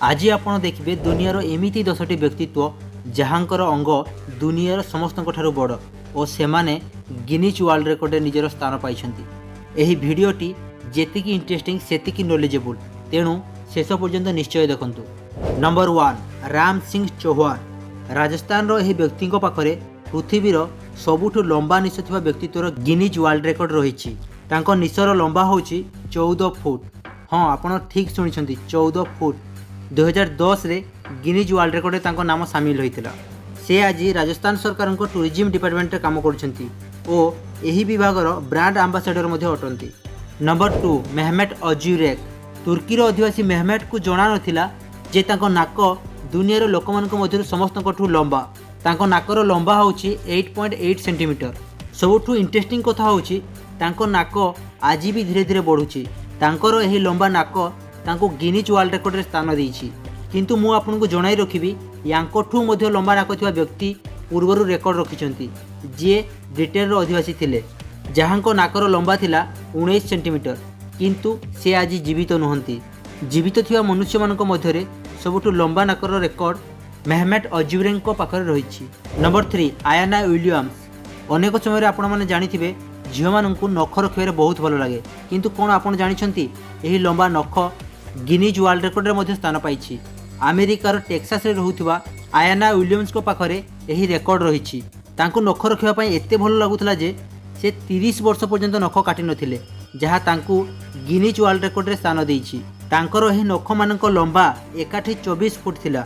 ଆଜି ଆପଣ ଦେଖିବେ ଦୁନିଆର ଏମିତି 10ଟି ବ୍ୟକ୍ତିତ୍ୱ, ଯାହାଙ୍କର ଅଙ୍ଗ ଦୁନିଆର ସମସ୍ତଙ୍କ ଠାରୁ ବଡ଼ ଓ ସେମାନେ ଗିନିଜ୍ ୱାର୍ଲଡ ରେକର୍ଡରେ ନିଜର ସ୍ଥାନ ପାଇଛନ୍ତି। ଏହି ଭିଡ଼ିଓଟି ଯେତିକି ଇଣ୍ଟରେଷ୍ଟିଂ, ସେତିକି ନଲେଜେବୁଲ୍, ତେଣୁ ଶେଷ ପର୍ଯ୍ୟନ୍ତ ନିଶ୍ଚୟ ଦେଖନ୍ତୁ। ନମ୍ବର 1, ରାମ ସିଂ ଚୌହାନ। ରାଜସ୍ଥାନର ଏହି ବ୍ୟକ୍ତିଙ୍କ ପାଖରେ ପୃଥିବୀର ସବୁଠୁ ଲମ୍ବା ନିଶ ଥିବା ବ୍ୟକ୍ତିତ୍ୱର ଗିନିଜ୍ ୱାର୍ଲଡ ରେକର୍ଡ ରହିଛି। ତାଙ୍କ ନିଶର ଲମ୍ବା ହେଉଛି 14 ଫୁଟ। ହଁ, ଆପଣ ଠିକ୍ ଶୁଣିଛନ୍ତି, 14 ଫୁଟ। 2010ରେ ଗିନିଜ୍ ୱାର୍ଲଡ ରେକର୍ଡରେ ତାଙ୍କ ନାମ ସାମିଲ ହୋଇଥିଲା। ସେ ଆଜି ରାଜସ୍ଥାନ ସରକାରଙ୍କ ଟୁରିଜିମ୍ ଡିପାର୍ଟମେଣ୍ଟରେ କାମ କରୁଛନ୍ତି ଓ ଏହି ବିଭାଗର ବ୍ରାଣ୍ଡ ଆମ୍ବାସାଡର ମଧ୍ୟ ଅଟନ୍ତି। Number 2, Mehmet ଅଜ୍ୟୁରେକ୍। ତୁର୍କୀର ଅଧିବାସୀ ମେହମେଟକୁ ଜଣା ନଥିଲା ଯେ ତାଙ୍କ ନାକ ଦୁନିଆର ଲୋକମାନଙ୍କ ମଧ୍ୟରୁ ସମସ୍ତଙ୍କଠୁ ଲମ୍ବା। ତାଙ୍କ ନାକର ଲମ୍ବା ହେଉଛି 8.8 ସେଣ୍ଟିମିଟର। ସବୁଠୁ ଇଣ୍ଟରେଷ୍ଟିଂ କଥା ହେଉଛି, ତାଙ୍କ ନାକ ଆଜି ବି ଧୀରେ ଧୀରେ ବଢ଼ୁଛି। ତାଙ୍କର ଏହି ଲମ୍ବା ନାକ ତାଙ୍କୁ ଗିନିଜ୍ ୱାର୍ଲଡ ରେକର୍ଡରେ ସ୍ଥାନ ଦେଇଛି। କିନ୍ତୁ ମୁଁ ଆପଣଙ୍କୁ ଜଣାଇ ରଖିବି, ୟାଙ୍କଠୁ ମଧ୍ୟ ଲମ୍ବା ନାକ ଥିବା ବ୍ୟକ୍ତି ପୂର୍ବରୁ ରେକର୍ଡ ରଖିଛନ୍ତି, ଯିଏ ବ୍ରିଟେନର ଅଧିବାସୀ ଥିଲେ, ଯାହାଙ୍କ ନାକର ଲମ୍ବା ଥିଲା 19 ସେଣ୍ଟିମିଟର। କିନ୍ତୁ ସେ ଆଜି ଜୀବିତ ନୁହନ୍ତି। ଜୀବିତ ଥିବା ମନୁଷ୍ୟମାନଙ୍କ ମଧ୍ୟରେ ସବୁଠୁ ଲମ୍ବା ନାକର ରେକର୍ଡ ମେହମେଟ ଅଜ୍ୟୁରେଙ୍କ ପାଖରେ ରହିଛି। Number 3, Ayana Williams. ଅନେକ ସମୟରେ ଆପଣମାନେ ଜାଣିଥିବେ, ଝିଅମାନଙ୍କୁ ନଖ ରଖିବାରେ ବହୁତ ଭଲ ଲାଗେ। କିନ୍ତୁ କ'ଣ ଆପଣ ଜାଣିଛନ୍ତି, ଏହି ଲମ୍ବା ନଖ ଗିନିଜ୍ ୱାର୍ଲଡ ରେକର୍ଡରେ ମଧ୍ୟ ସ୍ଥାନ ପାଇଛି? ଆମେରିକାର ଟେକ୍ସାସରେ ରହୁଥିବା ଆୟାନା ୱିଲିୟମ୍ସଙ୍କ ପାଖରେ ଏହି ରେକର୍ଡ ରହିଛି। ତାଙ୍କୁ ନଖ ରଖିବା ପାଇଁ ଏତେ ଭଲ ଲାଗୁଥିଲା ଯେ ସେ 30 ବର୍ଷ ପର୍ଯ୍ୟନ୍ତ ନଖ କାଟିନଥିଲେ, ଯାହା ତାଙ୍କୁ ଗିନିଜ୍ ୱାର୍ଲଡ ରେକର୍ଡରେ ସ୍ଥାନ ଦେଇଛି। ତାଙ୍କର ଏହି ନଖମାନଙ୍କ ଲମ୍ବା ଏକାଠି 24 ଫୁଟ ଥିଲା।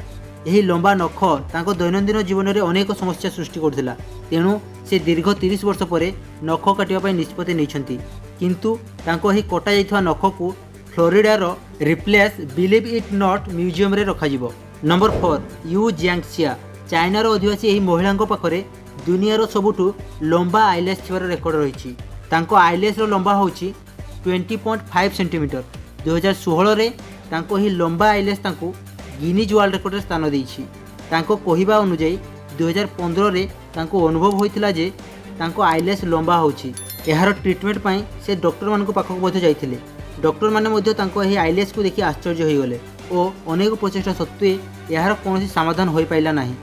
ଏହି ଲମ୍ବା ନଖ ତାଙ୍କ ଦୈନନ୍ଦିନ ଜୀବନରେ ଅନେକ ସମସ୍ୟା ସୃଷ୍ଟି କରୁଥିଲା। ତେଣୁ ସେ ଦୀର୍ଘ 30 ବର୍ଷ ପରେ ନଖ କାଟିବା ପାଇଁ ନିଷ୍ପତ୍ତି ନେଇଛନ୍ତି। କିନ୍ତୁ ତାଙ୍କ ଏହି କଟାଯାଇଥିବା ନଖକୁ ଫ୍ଲୋରିଡ଼ାର ରିପ୍ଲେସ୍ ବିଲିଭ୍ ଇଟ୍ not ମ୍ୟୁଜିୟମରେ ରଖାଯିବ। Number 4, you ଜିଆଙ୍ଗସିଆ। ଚାଇନାର ଅଧିବାସୀ ଏହି ମହିଳାଙ୍କ ପାଖରେ ଦୁନିଆର ସବୁଠୁ ଲମ୍ବା ଆଇଲେସ୍ ଥିବାର ରେକର୍ଡ ରହିଛି। ତାଙ୍କ ଆଇଲେସ୍ର ଲମ୍ବା ହେଉଛି 20.5 ସେଣ୍ଟିମିଟର। 2016ରେ ତାଙ୍କ ଏହି ଲମ୍ବା ଆଇଲେସ୍ ତାଙ୍କୁ ଗିନିଜ୍ ୱାର୍ଲଡ ରେକର୍ଡରେ ସ୍ଥାନ ଦେଇଛି। ତାଙ୍କ କହିବା ଅନୁଯାୟୀ, 2015ରେ ତାଙ୍କୁ ଅନୁଭବ ହୋଇଥିଲା ଯେ ତାଙ୍କ ଆଇଲେସ୍ ଲମ୍ବା ହେଉଛି। ଏହାର ଟ୍ରିଟମେଣ୍ଟ ପାଇଁ ସେ ଡକ୍ଟରମାନଙ୍କ ପାଖକୁ ମଧ୍ୟ ଯାଇଥିଲେ। ଡକ୍ଟରମାନେ ମଧ୍ୟ ତାଙ୍କ ଏହି ଆଇଲେସ୍କୁ ଦେଖି ଆଶ୍ଚର୍ଯ୍ୟ ହୋଇଗଲେ ଓ ଅନେକ ପ୍ରଚେଷ୍ଟା ସତ୍ତ୍ୱେ ଏହାର କୌଣସି ସମାଧାନ ହୋଇପାରିଲା ନାହିଁ।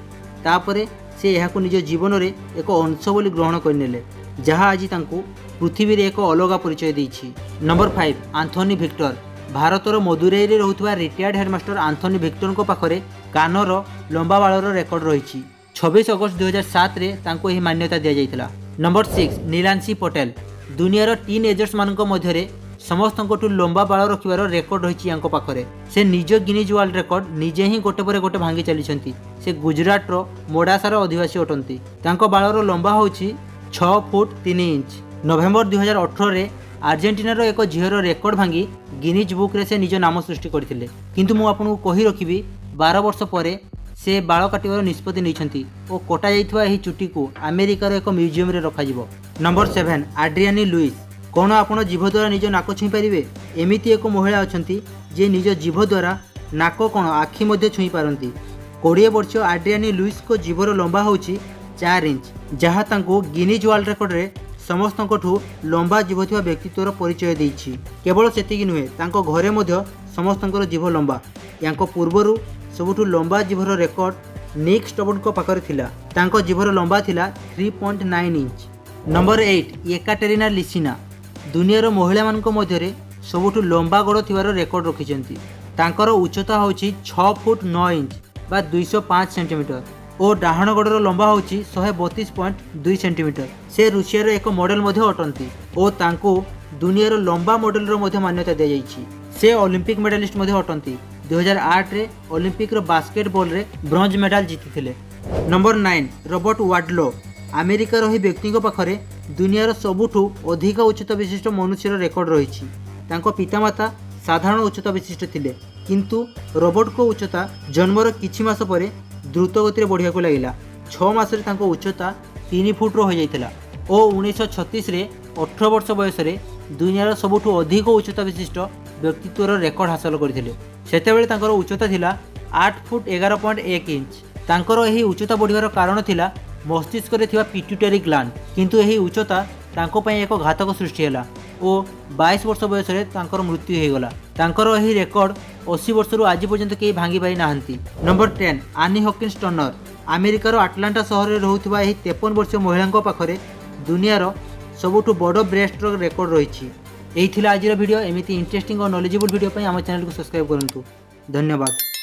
ତାପରେ ସେ ଏହାକୁ ନିଜ ଜୀବନରେ ଏକ ଅଂଶ ବୋଲି ଗ୍ରହଣ କରିନେଲେ, ଯାହା ଆଜି ତାଙ୍କୁ ପୃଥିବୀରେ ଏକ ଅଲଗା ପରିଚୟ ଦେଇଛି। Number 5, Anthony Victor. ଭାରତର ମଦୁରାଇରେ ରହୁଥିବା ରିଟାୟାର୍ଡ ହେଡମାଷ୍ଟର ଆନ୍ଥୋନି ଭିକ୍ଟରଙ୍କ ପାଖରେ କାନର ଲମ୍ବା ବାଳର ରେକର୍ଡ ରହିଛି। 26 ଅଗଷ୍ଟ 2007ରେ ତାଙ୍କୁ ଏହି ମାନ୍ୟତା ଦିଆଯାଇଥିଲା। ନମ୍ବର 6, ନୀଲାଂଶୀ ପଟେଲ। ଦୁନିଆର ଟିନ୍ ଏଜର୍ସମାନଙ୍କ ମଧ୍ୟରେ ସମସ୍ତଙ୍କଠୁ ଲମ୍ବା ବାଳ ରଖିବାର ରେକର୍ଡ ରହିଛି ୟାଙ୍କ ପାଖରେ। ସେ ନିଜ ଗିନିଜ୍ ୱାର୍ଲଡ ରେକର୍ଡ ନିଜେ ହିଁ ଗୋଟେ ପରେ ଗୋଟେ ଭାଙ୍ଗି ଚାଲିଛନ୍ତି। ସେ ଗୁଜରାଟର ମୋଡାସାର ଅଧିବାସୀ ଅଟନ୍ତି। ତାଙ୍କ ବାଳର ଲମ୍ବା ହେଉଛି 6 ଫୁଟ 3 ଇଞ୍ଚ। ନଭେମ୍ବର 2018ରେ ଆର୍ଜେଣ୍ଟିନାର ଏକ ଝିଅର ରେକର୍ଡ ଭାଙ୍ଗି ଗିନିଜ୍ ବୁକ୍ରେ ସେ ନିଜ ନାମ ସୃଷ୍ଟି କରିଥିଲେ। କିନ୍ତୁ ମୁଁ ଆପଣଙ୍କୁ କହି ରଖିବି, 12 ବର୍ଷ ପରେ ସେ ବାଳ କାଟିବାର ନିଷ୍ପତ୍ତି ନେଇଛନ୍ତି ଓ କଟାଯାଇଥିବା ଏହି ଚୁଟିକୁ ଆମେରିକାର ଏକ ମ୍ୟୁଜିୟମରେ ରଖାଯିବ। Number 7, Adrienne Lewis. କ'ଣ ଆପଣ ଜିଭ ଦ୍ୱାରା ନିଜ ନାକ ଛୁଇଁ ପାରିବେ? ଏମିତି ଏକ ମହିଳା ଅଛନ୍ତି, ଯିଏ ନିଜ ଜିଭ ଦ୍ୱାରା ନାକ କ'ଣ, ଆଖି ମଧ୍ୟ ଛୁଇଁ ପାରନ୍ତି। 20 ବର୍ଷୀୟ ଆଡ୍ରିଆନି ଲୁଇସ୍ଙ୍କ ଜିଭର ଲମ୍ବା ହେଉଛି 4 ଇଞ୍ଚ, ଯାହା ତାଙ୍କୁ ଗିନିଜ୍ ୱାର୍ଲଡ ରେକର୍ଡରେ ସମସ୍ତଙ୍କଠୁ ଲମ୍ବା ଜିଭ ଥିବା ବ୍ୟକ୍ତିତ୍ୱର ପରିଚୟ ଦେଇଛି। କେବଳ ସେତିକି ନୁହେଁ, ତାଙ୍କ ଘରେ ମଧ୍ୟ ସମସ୍ତଙ୍କର ଜିଭ ଲମ୍ବା। ୟାଙ୍କ ପୂର୍ବରୁ ସବୁଠୁ ଲମ୍ବା ଜିଭର ରେକର୍ଡ ନିକ୍ ଷ୍ଟବର୍ଟଙ୍କ ପାଖରେ ଥିଲା। ତାଙ୍କ ଜିଭର ଲମ୍ବା ଥିଲା 3.9 ଇଞ୍ଚ। Number 8, Ekaterina ଲିସିନା। ଦୁନିଆର ମହିଳାମାନଙ୍କ ମଧ୍ୟରେ ସବୁଠୁ ଲମ୍ବା ଗୋଡ଼ ଥିବାର ରେକର୍ଡ ରଖିଛନ୍ତି। ତାଙ୍କର ଉଚ୍ଚତା ହେଉଛି 6 ଫୁଟ 9 ଇଞ୍ଚ ବା 205 ସେଣ୍ଟିମିଟର ଓ ଡାହାଣ ଗୋଡ଼ର ଲମ୍ବା ହେଉଛି 132.2 ସେଣ୍ଟିମିଟର। ସେ ରୁଷିଆର ଏକ ମଡେଲ ମଧ୍ୟ ଅଟନ୍ତି ଓ ତାଙ୍କୁ ଦୁନିଆର ଲମ୍ବା ମଡେଲର ମଧ୍ୟ ମାନ୍ୟତା ଦିଆଯାଇଛି। ସେ ଅଲିମ୍ପିକ୍ ମେଡାଲିଷ୍ଟ ମଧ୍ୟ ଅଟନ୍ତି। 2008ରେ ଅଲିମ୍ପିକ୍ର ବାସ୍କେଟ୍ ବଲ୍ରେ ବ୍ରୋଞ୍ଜ ମେଡାଲ ଜିତିଥିଲେ। Number 9, Robert Wardlow. ଆମେରିକାର ଏହି ବ୍ୟକ୍ତିଙ୍କ ପାଖରେ ଦୁନିଆର ସବୁଠୁ ଅଧିକ ଉଚ୍ଚତା ବିଶିଷ୍ଟ ମନୁଷ୍ୟର ରେକର୍ଡ ରହିଛି। ତାଙ୍କ ପିତାମାତା ସାଧାରଣ ଉଚ୍ଚତା ବିଶିଷ୍ଟ ଥିଲେ, କିନ୍ତୁ ରବର୍ଟଙ୍କ ଉଚ୍ଚତା ଜନ୍ମର କିଛି ମାସ ପରେ ଦ୍ରୁତ ଗତିରେ ବଢ଼ିବାକୁ ଲାଗିଲା। 6 ମାସରେ ତାଙ୍କ ଉଚ୍ଚତା 3 ଫୁଟର ହୋଇଯାଇଥିଲା ଓ 1936ରେ 18 ବର୍ଷ ବୟସରେ ଦୁନିଆର ସବୁଠୁ ଅଧିକ ଉଚ୍ଚତା ବିଶିଷ୍ଟ ବ୍ୟକ୍ତିତ୍ୱର ରେକର୍ଡ ହାସଲ କରିଥିଲେ। ସେତେବେଳେ ତାଙ୍କର ଉଚ୍ଚତା ଥିଲା 8 ଫୁଟ 11.1 ଇଞ୍ଚ। ତାଙ୍କର ଏହି ଉଚ୍ଚତା ବଢ଼ିବାର କାରଣ ଥିଲା ମସ୍ତିଷ୍କରେ ଥିବା ପିଟ୍ୟୁଟାରୀ ଗ୍ଲାଣ୍ଡ। କିନ୍ତୁ ଏହି ଉଚ୍ଚତା ତାଙ୍କ ପାଇଁ ଏକ ଘାତକ ସୃଷ୍ଟି ହେଲା ଓ 22 ବର୍ଷ ବୟସରେ ତାଙ୍କର ମୃତ୍ୟୁ ହୋଇଗଲା। ତାଙ୍କର ଏହି ରେକର୍ଡ 80 ବର୍ଷରୁ ଆଜି ପର୍ଯ୍ୟନ୍ତ କେହି ଭାଙ୍ଗି ପାରିନାହାନ୍ତି। ନମ୍ବର 10, ଆନି ହକିନ୍ସ ଟର୍ନର। ଆମେରିକାର ଆଟଲାଣ୍ଟା ସହରରେ ରହୁଥିବା ଏହି 53 ବର୍ଷୀୟ ମହିଳାଙ୍କ ପାଖରେ ଦୁନିଆର ସବୁଠୁ ବଡ଼ ବ୍ରେଷ୍ଟର ରେକର୍ଡ ରହିଛି। ଏହି ଥିଲା ଆଜିର ଭିଡ଼ିଓ। ଏମିତି ଇଣ୍ଟରେଷ୍ଟିଂ ଓ ନଲେଜେବୁଲ୍ ଭିଡ଼ିଓ ପାଇଁ ଆମ ଚ୍ୟାନେଲକୁ ସବସ୍କ୍ରାଇବ୍ କରନ୍ତୁ। ଧନ୍ୟବାଦ।